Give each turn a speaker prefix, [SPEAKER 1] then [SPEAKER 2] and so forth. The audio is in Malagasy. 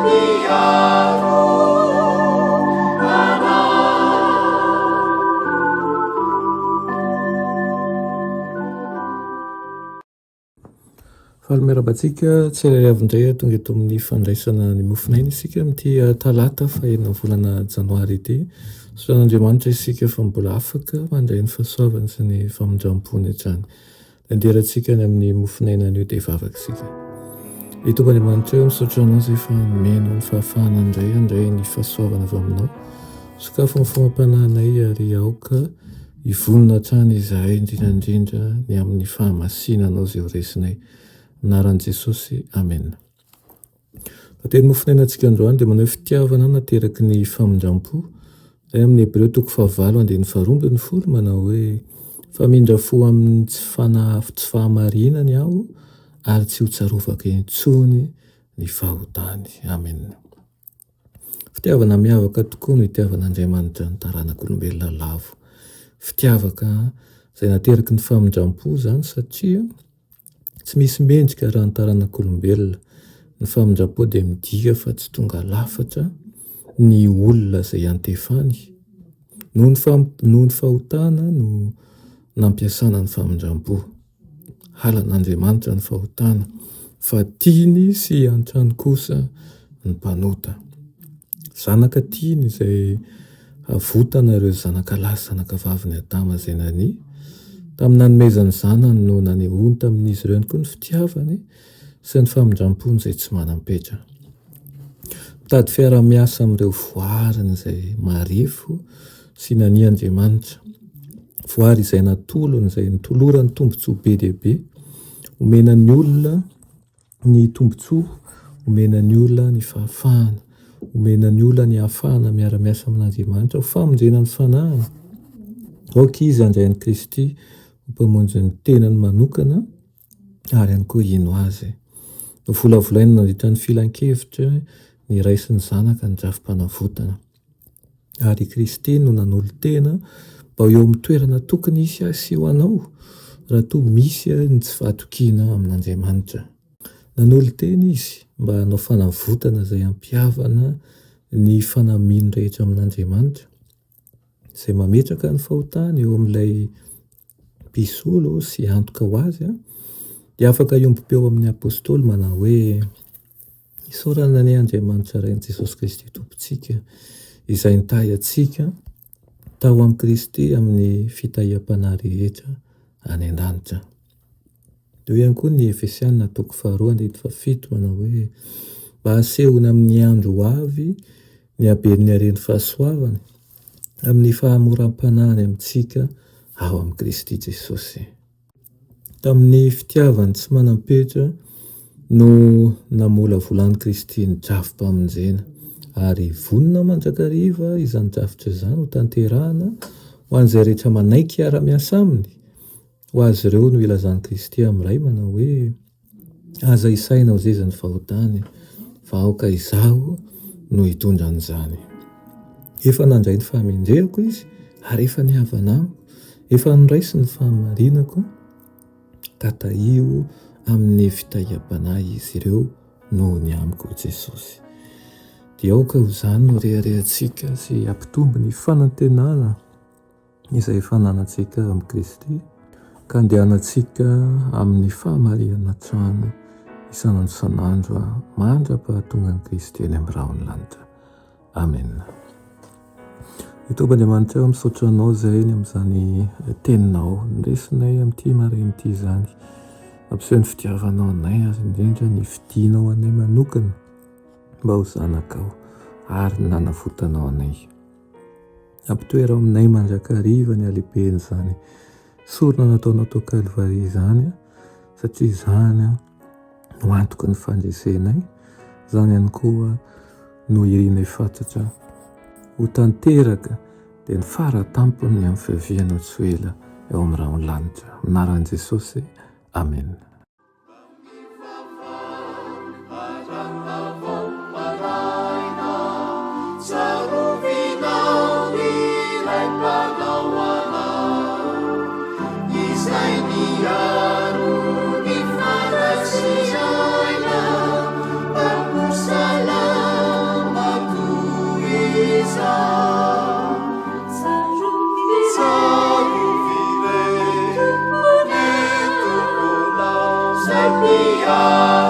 [SPEAKER 1] Mpiaro anay.
[SPEAKER 2] Faly miarahaba antsika tsirairay avy indray tonga eto amin'ny fandraisana ny mofon'aina isika amin'ity talata fahenina volana janoary ity. Isaoran'Andriamanitra isika fa mbola afaka mandray ny fahasoavany sy ny famindram-pony hatrany. Anderantsika any amin'ny mofon'aina anio dia hivavaka isika. Ry Tompo Andriamanitra ô, misaotra Anao izay efa nomenao ny fahafahana handray handray ny fahasoavana avy Aminao. Sokafy ny fomam-panahinay ary aoka hivonona hatrany izahay indrindra indrindra ny amin'ny fahamasinanao izay ho resinay. Anaran'i Jesosy, Amena. Ny teny mofonainantsika androany dia maneho fitiavana nateraky ny famindram-po. Izay amin'ny Hebreo toko fahavalo andininy faharoa ambin'ny folo manao hoe, Famindra fo amin'ny tsy fana- tsy fahamarinany aho ary tsy ho tsarovako intsony ny fahotany. Amena. Fitiavana miavaka tokoa no itiavan'Andriamanitra ny taranak'olombelona lavo. Fitiavaka izay nateraky ny famindram-po izany satria Tsy misy mendrika raha ny taranak'olombelona. Ny famindram-po dia midika fa tsy tonga lafatra ny olona izay iantefany. Noho ny fam- noho ny fahotana no nampiasana ny famindram-po. Halan'Andriamanitra ny fahotana, fa tiany sy iantrany kosa ny mpanota. Zanaka tiany izay havotana ireo zanaka lahy sy zanaka vavin'i Adama izay nania. Tamin'ny nanomezany zanany no nanehoany tamin'izy ireo ihany koa ny fitiavany sy ny famindram-pony izay tsy manam-petra. Mitady fiaraha-miasa amin'ireo voariny izay marefo sy nania Andriamanitra. Voary izay natolony, izay notolorany tombontsoa be dia be. Omena ny olona ny tombontsoa, omena ny olona ny fahafahana, omena ny olona ny hahafahana miara-miasa amin'Andriamanitra ho famonjena ny fanahiny. Aoka izy handray an'i Kristy ho Mpamonjy ny tenany manokana ary ihany koa hino Azy. Novolavolaina nandritra ny filankevitra ny Ray sy ny Zanaka ny drafi-panavotana. Ary i Kristy no nanolo-tena mba ho eo amin'ny toerana tokony hisy ahy sy ho anao raha toa misy ny tsy fahatokiana amin'Andriamanitra. Nanolo-tena Izy mba hanao fanavotana izay hampihavana ny fanamiany rehetra amin'Andriamanitra, izay mametraka ny fahotany eo amin'ilay mpisolo sy antoka ho azy, dia afaka hiombom-peo amin'ny Apostoly manao hoe, Isaorana anie Andriamanitra Rain'i Jesosy Kristy Tompontsika, izay nitahy antsika tao amin'i Kristy amin'ny fitahiam-panahy rehetra any an-danitra. Eo ihany koa ny Efesiana toko faharoa andininy fahafito manao hoe, Mba hasehony amin'ny andro ho avy ny haben'ny haren'ny fahasoavany amin'ny fahamoram-panahiny amintsika ao amin'i Kristy Jesosy. Tamin'ny fitiavany tsy manam-petra no namolavolan'i Kristy ny drafi-pamonjena, ary vonona mandrakariva izany drafitra izany hotanterahana ho an'izay rehetra manaiky hiara-miasa aminy. Ho azy ireo no ilazan'i Kristy amin'ny Ray manao hoe, Aza isaina ho zezin'ny fahotany, fa aoka Izaho no hitondra an'izany. Efa nandray ny fahamendrehako izy, ary efa nihavana amiko, efa noraisiny ny fahamarinako, ka tahio amin'ny fitahiam-panahy izy ireo noho ny amiko, hoy Jesosy. Dia aoka ho izany no reharehantsika sy hampitombo ny fanantenana izay efa ananantsika amin'i Kristy, ka andehanantsika amin'ny fahamarinana hatrany isan'andro isan'andro mandra-pahatongan'i Kristy eny amin'ny rahon'ny lanitra. Amena. Ry Tompo Andriamanitra ô, misaotra Anao izahay ny amin'izany Teninao noresinay amin'ity maraina ity izany. Mampiseho ny fitiavanao anay ary indrindra ny fidinao anay manokana mba ho zanakao ary ny nanavotanao anay. Ampitoero aminay mandrakariva ny halehiben'izany sorona nataonao tao Kalvary izany, satria izany no antoky ny fandresenay, izany ihany koa no irinay fatratra ho tanteraka dia ny fara tampony amin'ny fiavianao tsy ho ela eo amin'ny rahon'ny lanitra. Amin'ny anaran'i Jesosy, amena.
[SPEAKER 1] Aleloia.